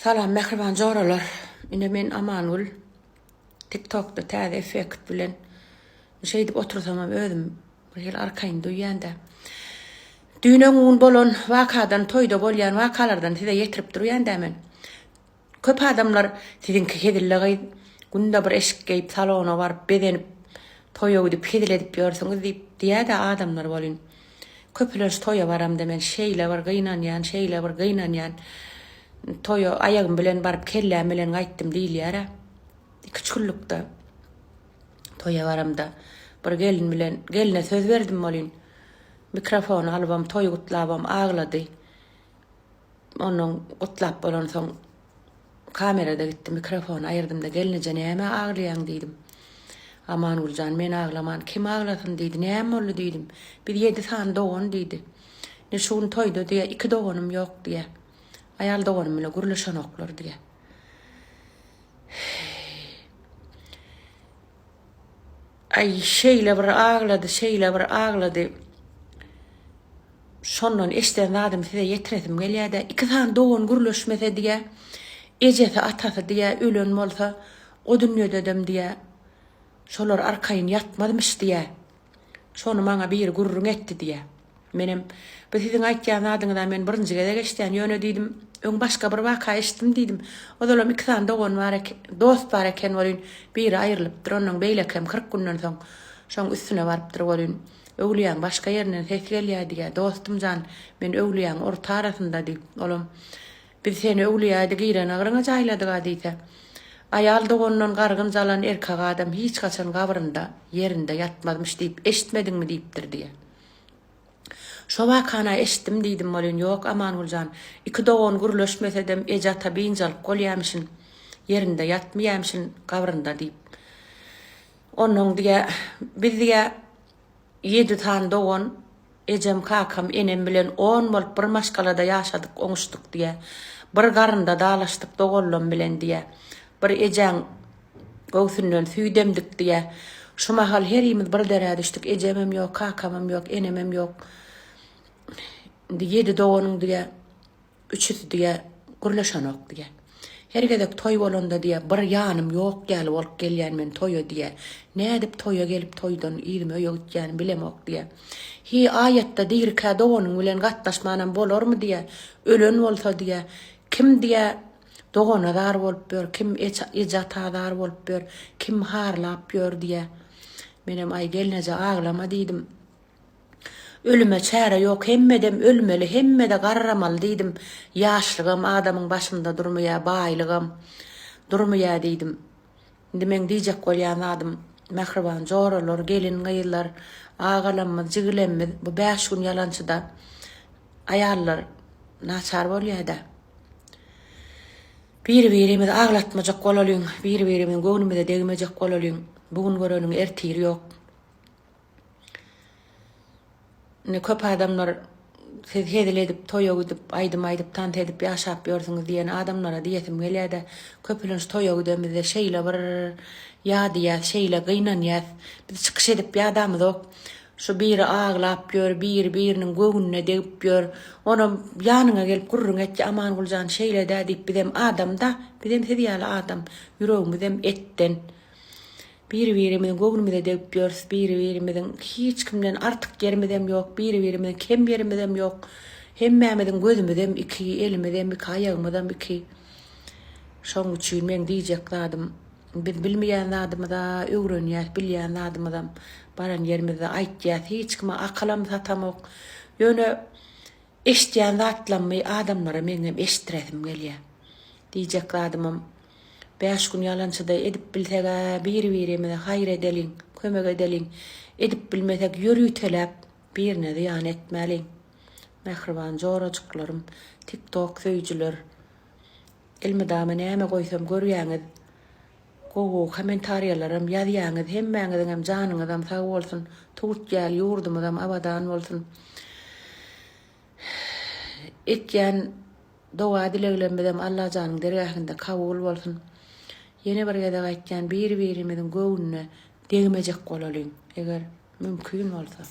Salam mähriban joralar. Ine men Amangül. TikTokda täze effekt bilen şeýdip otursamam özüm bir hili arkaýyn duýýan-da. Düýn öňňun bolan wakadan, toýda bolýan wakalardan size ýetirip durýan-da men. Köp adamlar siziňki hezille gyz, günde bir eşik geýip salona baryp bezenip toýa gidip hezil edip ýörsüňiz diýip diýýä-dä adamlar welin. Köplenç toýa baramda men şeýle bir gynanýan, şeýle bir gynanýan. Toýa aýagym bilen baryp kelläm bilen gaýtdym diýilýär-ä. Iküç günlükde toýa baramda bir gelin bilen gelne söz berdim welin mikrofony alybam toý gutlabam aglady. Ondan gutlap bolansoň kamerada gitdi, mikrofony aýyrdym-da, Gelneje nämä aglaýaň diýdim. Amangüljan men aglaman kim aglasyn diýdi. Näme boldy diýdim. Biz ýedi sany dogan diýdi. Ine şu gün toýda diýýä, iki doganym ýok diýýä. Aýal doganym bile gürleşenoklar diýýä. Aý şeýle bir aglady, şeýle bir aglady. Şondan eşiden zadymy size ýetiresim gelýär-dä. Iki sany dogan gürleşmese diýä, ejesi, atasy diýä, ölen bolsa, o dünýededem diýä, şolar arkaýyn ýatmazmyş diýä. Şony maňa biri gürrüň etdi diýä. Menem, Bu siziň aýtýan zadyňyz-a men birinji gezek eşidýän, ýöne diýdim, öň başga bir waka eşitdim diýdim. Ozalam iki sany dogan bar eken, dost bar eken welin, biri aýrylypdyr, onnoň beýlekem 40 günden soň şoň üstüne barypdyr welin, öwlüýäň başga ýerinden ses gelýär diýýär, dostum jan, men öwlüýäň orta arasynda diýip, olam, Biz seni öwlüýäde giren agryňa jaýladyg-a diýse, aýal dogandan gargynç alan erkek adam hiç haçan gabrynda, ýerinde ýatmazmyş diýip eşitmediňmi diýipdir diýýär. Şo wakany-a eşitdim diýdim welin, ýok Amangül jan, iki dogan gürleşmesedem eje-ata biynjalyk bolýamyşyn, ýerinde ýatmyýamyşyn gabrynda diýip. Onnoň diýýä, biz diýýä, ýedi sany dogan, ejem, kakam, enem bilen on bolup bir maşgalada ýaşadyk, oňuşdyk diýýä. Bir garynda dalaşdyk doganlam bilen diýýä. Bir ejäň Göwsünden süýt emdik diýýä. Şu mahal herimiz bir derä düşdük. Ejemem ýok, kakamam ýok, enemem ýok. Indi ýedi doganyň diýýä, üçüsi diýýä, gürleşenok diýýä. Her gezek toý bolanda diýýä, bir ýanym ýok ýaly bolup gelýän men toýa diýýä. Nädip toýa gelip toýdan yzyma öýe gitýänim bilemok diýýä. Hi, aýatda dirikä doganyň bilen gatnaşmanam bolarmy diýýä. Ölen bolsa diýýä. Kim diýýä, Dogana zar bolup ýör, kim eje-ata zar bolup ýör, kim harlap ýör diýýä. Menem aý gelneje aglama diýdim. Ölüme çäre ýok, hemmedem ölmeli, hemmede garramaly diýdim. Ýaşlygam adamyň başynda durmaýar, baýlygam durmaýar diýdim. Indi meň diýjek bolýan zadym, mähriban joralar, gelin-gyzlar, agalamyz, jigilemmiz bu bäş gün ýalançyda aýallar naçar bolýada. Biri-birimizi aglatmajak bolalyň, biri-birimiziň göwnümize degmejek bolalyň. Bu gün göreniň ertiri ýok. Indi köp adamlar siz hezil edip, toýa gidip, aýdym aýdyp, tans edip ýaşap ýörsüňiz diýen adamlara diýesim gelýär-de, köplenç toýa gidemizde şeýle bir ýadýas, şeýle gynanýas. Biz çykyş edip ýadamyzok. Şu biri aglap ýör, biri biriniň göwnüne degip ýör. Onam ýanyňa gelip gürrüň etýär, Amangül jan şeýle-dä diýip, bizem adam-da, bizem siz ýaly adam, ýüregimizem etden. Biri-birimiziň göwnümize degip ýörüs, biri-birimiziň hiç kimden artyk ýerimizem ýok, biri-birimiziň kem ýerimizem ýok. Hemmämiziň gözümizem iki, elimizem iki, aýagymyzam iki. Şoň üçin meň diýjek zadym, biz bilmeýän zadymyza öwrenýäs, bilýän zadymyzam baran ýerimizde aýtýas, hiç kime akylam satamok. Ýöne Eşitýän zatlammy adamlara meňem eşitdiresim gelýä. Diýjek zadymam, bäş gün ýalançyda edip bilseg-ä bir-birimize haýyr edeliň, kömek edeliň, edip bilmesek ýöriteläp birine zyýan etmäliň. Mähriban jorajyklarym, tiktok söýüjiler, elmydama näme goýsam görýäňiz, gowy kommentariýalaram ýazýaňyz, hemmäňiziňem janyňyzam sag bolsun, tut ýaly ýurdumyzam abadan bolsun. Etýän doga-dileglerimizem Allajanyň dergähinde kabul bolsun. Ýene bir gezek aýtýan, bir-birimiziň göwnüne degmejek bolalyň, eger mümkin bolsa.